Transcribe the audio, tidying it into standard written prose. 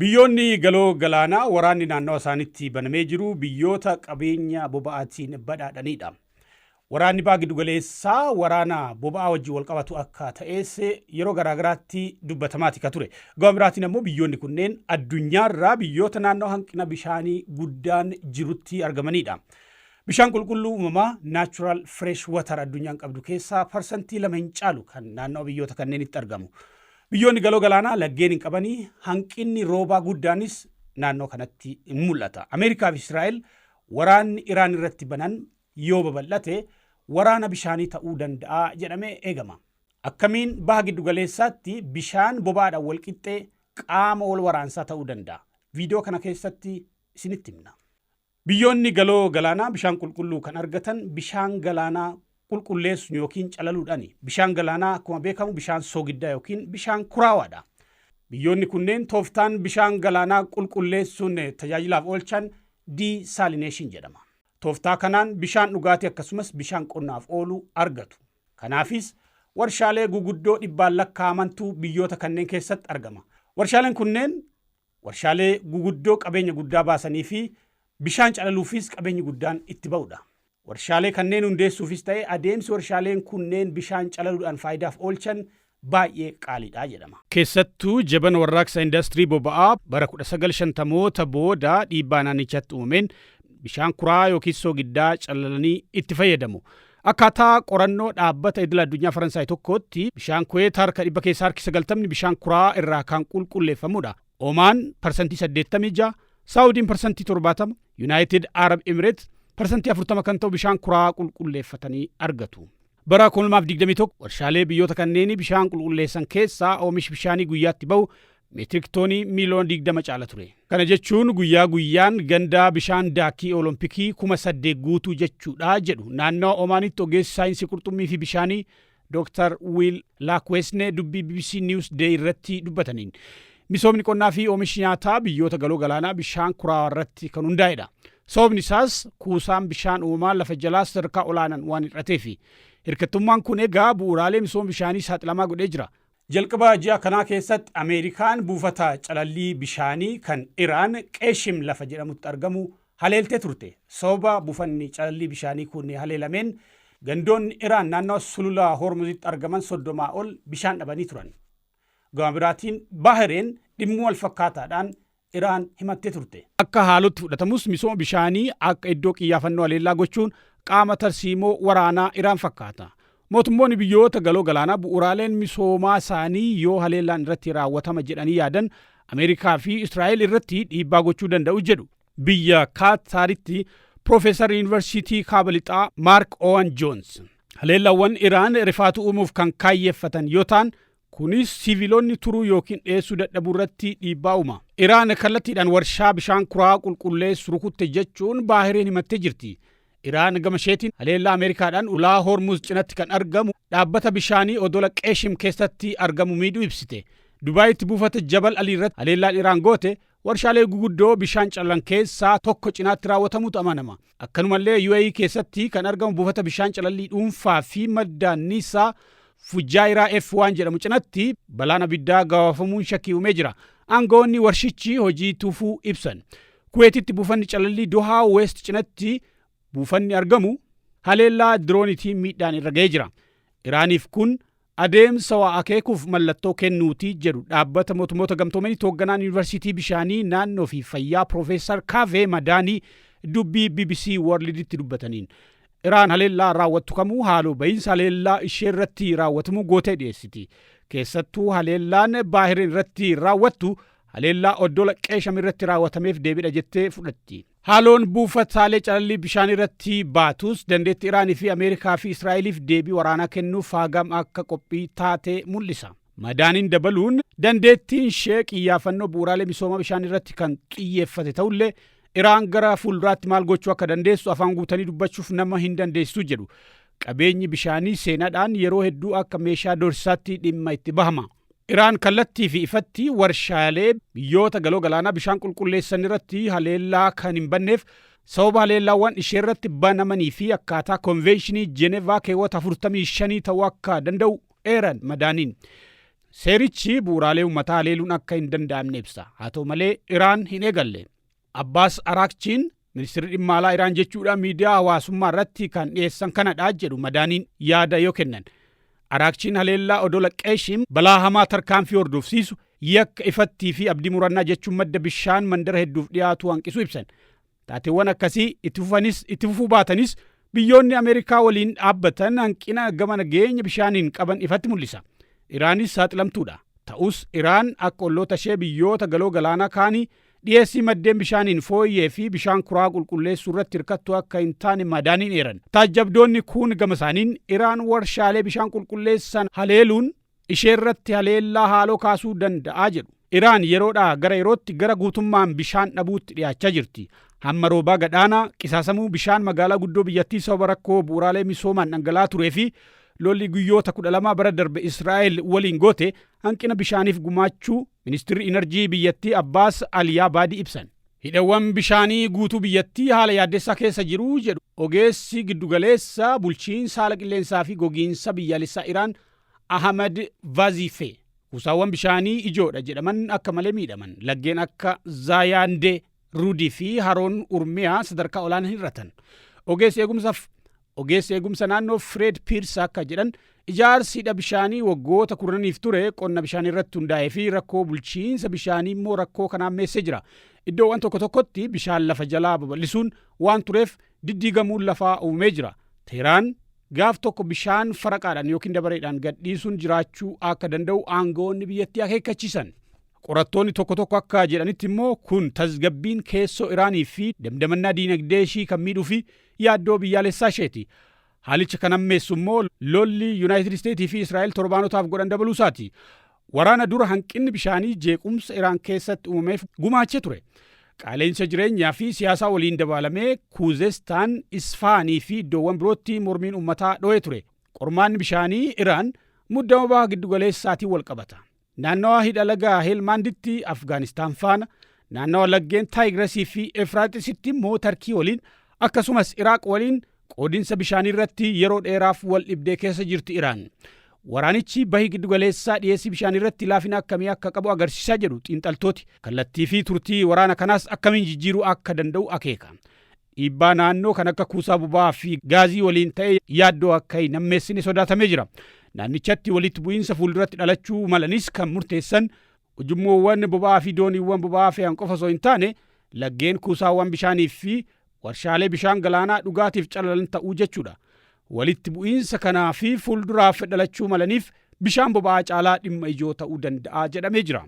Biyyoonni Galoo Galaanaa waraanni naannawa isaanitti banamee jiru biyyoota qabeenya boba'aatiin badhaadhanidha. Waraanni Baha Giddugaleessaa waraana boba'aa wajjin walqabatu akka ta'es yeroo garaagaraatti dubbatamaati ka ture. Gama biraatiin ammoo biyyoonni kunneen addunyaarraa biyyoota naannoo hanqina bishaanii guddaan jirutti argamanidha. Bishaan qulqulluu uumamaa, natural fresh water, addunyaan qabdu keessaa 2% hin caalu kan naannoo biyyoota kanneenitti argamu. Biyyoonni Galoo Galaanaa laggeen hin qabanii, hanqinni roobaa guddaanis naannoo kanatti hin mul'ata. Ameerikaa fi Israa'el waraanni Iraan irratti banan yoo babal'ate waraana bishaanii ta'uu danda'a jedhamee eegama. Akkamiin Baha Giddugaleessaatti bishaan boba'aadhaan walqixxee qaama wal waraansaa ta'uu danda'a? Viidiyoo kana keessatti isinitti himna. Biyyoonni Galoo Galaanaa bishaan qulqulluu kan argatan bishaan galaanaa qulqulleessuun yookiin calaluudhaani. Bishaan galaanaa akkuma beekamu bishaan soogiddaa yookiin bishaan kuraawaadha. Biyyoonni kunneen tooftaan bishaan galaanaa qulqulleessuun tajaajilaaf oolchan desalination jedhama. Tooftaa kanaan bishaan dhugaatii akkasumas bishaan qonnaaf oolu argatu. Kanaafis warshaalee guguddoo dhibbaan lakkaa'amantu biyyoota kanneen keessatti argama. Warshaaleen kunneen warshaalee guguddoo qabeenya guddaa baasanii fi bishaan calaluufis qabeenyi guddaan itti ba'udha. Warshaalee kanneen hundeessuufis ta'e adeemsi warshaaleen kunneen bishaan calaluudhaan faayidaaf oolchan baay'ee qaaliidha jedhama. Keessattuu jabana warraaqsa indastirii boba'aa bara 1950moota booda dhiibbaa naannichatti uumameen bishaan kuraa yookiin soogiddaa calalanii itti fayyadamu. Akkaataa qorannoo dhaabbata idil addunyaa Faransaay tokkootti bishaan Kuweet harka dhibba keessaa harki 90 bishaan kuraa irraa kan qulqulleeffamudha. Omaan 86%, Saawudiin 70%, United Arab Emirates 40% kan ta'u bishaan kuraa qulqulleeffatanii argatu. Bara 2021 warshaalee biyyoota kanneenii bishaan qulqulleessan keessaa oomishi bishaanii guyyaatti bahu meetirik toonii miiliyoona 20 caala ture. Kana jechuun guyyaa guyyaan gandaa bishaan daakii Olompikii 8,000 guutuu jechuudha jedhu naannawa Omaanitti ogeessi saayinsii qurxummii fi bishaanii Dr. Will Laakwesne dubbii BBC Newsday irratti dubbataniin. Misoomni qonnaa fi oomishi nyaataa biyyoota Galoo Galaanaa bishaan kuraawaa irratti kan hundaa'edha. Sababni isaas kuusaan bishaan uumamaa lafa jalaa sadarkaa olaanaan waan hir'ateefi. Hirkattummaan kun egaa bu'uuraalee misooma bishaanii saaxilamaa godhee jira. Jalqaba ji'a kanaa keessatti Ameerikaan buufata calallii bishaanii kan Iraan Qeeshim lafa jedhamutti argamu haleeltee turte. Sababa buufanni calallii bishaanii kun haleelameen gandoonni Iraan naannawa sulula Hormuzitti argaman 30 ol bishaan dhabanii turan. Gama biraatiin Baahireen dhimmuu wal fakkaataadhaan Iraan himattee turte. Akka haalootti fudhatamus misooma bishaanii akka iddoo qiyyaafannoo haleellaa gochuun qaama tarsiimoo waraanaa Iraan fakkaata. Mootummoonni biyyoota Galoo Galaanaa bu'uuraaleen misoomaa isaanii yoo haleellaan irratti raawwatama jedhanii yaadan Ameerikaa fi Israa'el irratti dhiibbaa gochuu danda'u jedhu. Biyya Kaataaritti Piroofeesarri Yuunivarsiitii Kaaba Lixaa Maark Owan Joons. Haleellaawwan Iraan rifaatu uumuuf kan kaayyeeffatan yoo ta'an, kunis siiviloonni turuu yookiin dhiyeessuu dadhabuu irratti dhiibbaa uuma. Iraan kallattiidhaan warshaa bishaan kuraa qulqulleessu rukutte jechuun Baahireen himattee jirti. Iraan gama isheetiin haleellaa Ameerikaadhaan ulaa Hormuz cinatti kan argamu dhaabbata bishaanii odola Qeeshim keessatti argamu miidhuu ibsite. Dubaayitti buufata Jabal Alii irratti haleellaan Iraan goote warshaalee guguddoo bishaan calalan keessaa tokko cinaatti raawwatamutu amanama. Akkanumallee UAE keessatti kan argamu buufata bishaan calallii dhuunfaa fi madda anniisaa Fujaayiraa F1 jedhamu cinatti balaan abiddaa gabaafamuun shakkii uumee jira. Aangawoonni warshichi hojii tufuu ibsan. Kuweetitti buufanni calallii Dohaa West cinatti buufanni argamu haleellaa diroonitiin miidhaan irra ga'ee jira. Iraaniif kun adeemsa waa akeekuuf mallattoo kennuuti jedhu dhaabbata Mootummoota Gamtoomaniitti hoogganaan Yuunivarsiitii Bishaanii Naannoo fi Fayyaa Piroofeesar Kaavee Madaanii dubbii BBC Worlditti dubbataniin. Iraan haleellaa raawwattu kamuu haaloo bahiinsa haleellaa ishee irratti raawwatamuu gootee dhiyeessiti. Keessattuu haleellaan Baahireen irratti raawwattu haleellaa oddola Qeesham irratti raawwatameef deebiidha jettee fudhatti. Haaloon buufataalee calallii bishaan irratti baatus dandeettii Iraanii fi Ameerikaa fi Israa'eliif deebii waraanaa kennuuf hagam akka qophii taate mul'isa. Madaaniin dabaluun dandeettiin ishee qiyyaafannoo bu'uuraalee misoomaa bishaan irratti kan xiyyeeffate ta'ullee, Iraan gara fuulduraatti maal gochuu akka dandeessu afaan guutanii dubbachuuf nama hin dandeessisu jedhu. Qabeenyi bishaanii seenaadhaan yeroo hedduu akka meeshaa doorsisaatti dhimma itti bahama. Iraan kallattii fi ifatti warshaalee biyyoota Galoo Galaanaa bishaan qulqulleessan irratti haleellaa kan hin banneef sababa haleellaawwan isheerratti banamanii fi akkaataa Konveenshinii Jenevaa keewwata 45 ta'uu akka danda'u eeran Madaaniin. Seerichi bu'uuraalee uummataa haleeluun akka hin danda'amne ibsa. Haa ta'u malee, Iraan hin eegalle. Abbaas Araakchiin, ministeerri dhimma alaa Iraan jechuudha, miidiyaa hawaasummaa irratti kan dhiyeessan kanadha jedhu Madaaniin yaada yoo kennan. Araakchiin haleellaa odola Qeeshim balaa hamaa tarkaanfii hordofsiisu, yakka ifattii fi abdii murannaa jechuun madda bishaan mandara hedduuf dhiyaatu hanqisuu ibsan. Taateewwan akkasii itti fufanis itti fufuu baatanis, biyyoonni Ameerikaa waliin dhaabbatan hanqina gama nageenya bishaaniin qaban ifatti mul'isa. Iraanis saaxilamtuudha. Ta'us Iraan akka olloota ishee biyyoota galoo galaanaa kaanii dhiyeessii maddeen bishaaniin fooyyee fi bishaan kuraa qulqulleessuu irratti hirkattuu akka hin taane Madaaniin eeran. Taajjabdoonni kun gama isaaniin Iraan warshaalee bishaan qulqulleessan haleeluun ishee irratti haleellaa haaloo kaasuu danda'aa jedhu. Iraan yeroodhaa gara yerootti gara guutummaan bishaan dhabuutti dhiyaachaa jirti. Hamma roobaa gadhaanaa, qisaasamuu bishaan magaalaa guddoo biyyattii sababa rakkoo bu'uuraalee misoomaan dhangala'aa turee fi lolli guyyoota 12 bara darbe Israa'el waliin goote hanqina bishaaniif gumaachuu ministirri inerjii biyyattii Abbaas Aliyaabaadii ibsan. Hidhawwan bishaanii guutuu biyyattii haala yaaddessaa keessa jiru jedhu ogeessi giddugaleessa bulchiinsa haala qilleensaa fi gogiinsa biyyaalessaa Iraan Ahmad Vazife. Kuusaawwan bishaanii ijoodha jedhaman akka malee miidhaman. Laggeen akka Zaayaandee, Ruudii fi haroon Urmiyaa sadarkaa olaanaa hir'atan. Ogeessi eegumsa naannoo Fred Piirs akka jedhan, ijaarsi hidha bishaanii waggoota kurnaniif ture qonna bishaanii irratti hundaa'ee fi rakkoo bulchiinsa bishaanii immoo rakkoo kana hammeessee jira. Iddoowwan tokko tokkotti bishaan lafa jalaa babal'isuun waan tureef diddiigamuun lafaa uumamee jira. Teheraan gaaf tokko bishaan faraqaadhaan yookiin dabareedhaan gadhiisuun jiraachuu akka danda'u aangawoonni biyyattii akeekkachiisan. Qorattoonni tokko tokko akka jedhanitti immoo kun tasgabbiin keessoo Iraanii fi damdamannaa diinagdee ishii kan miidhuu fi yaaddoo biyyaalessaa isheeti. Haalicha kan hammeessu immoo lolli Yuunaayitid Isteetii fi Israa'el torbaanotaaf godhan dabaluu isaati. Waraana dura hanqinni bishaanii jeequmsa Iraan keessatti uumameef gumaachee ture. Qaala'insa jireenyaa fi siyaasaa waliin dabalamee Kuuzestaan, Isfaanii fi iddoowwan birootti mormiin uummataa dho'ee ture. Qormaanni bishaanii Iraan muddama baha giddugaleessaatiin wal qabata. Naannawa hidha laga Helmaanditti Afgaanistaan faana, naannawa laggeen Taayigrasii fi Efraaxisitti immoo Tarkii waliin, akkasumas Iraaq waliin qoodinsa bishaanii irratti yeroo dheeraaf wal dhibdee keessa jirti Iraan. Waraanichi bahii giddugaleessaa dhiyeessii bishaanii irratti laafina akkamii akka qabu agarsiisaa jedhu xiinxaltooti. Kallattii fi turtii waraana kanaas akkamiin jijjiiruu akka danda'u akeeka. Dhiibbaa naannoo kan akka kuusaa boba'aa fi gaazii waliin ta'e yaaddoo akka hin hammeessine sodaatamee jira. Naannichatti walitti bu'iinsa fuulduratti dhalachuu malanis kan murteessan ujummoowwan boba'aa fi dooniiwwan boba'aa fe'an qofa osoo hin taane, laggeen, kuusaawwan bishaanii fi warshaalee bishaan galaanaa dhugaatiif calalan ta'uu jechuudha. Walitti bu'iinsa kanaa fi fuulduraaf dhalachuu malaniif bishaan boba'aa caalaa dhimma ijoo ta'uu danda'a jedhamee jira.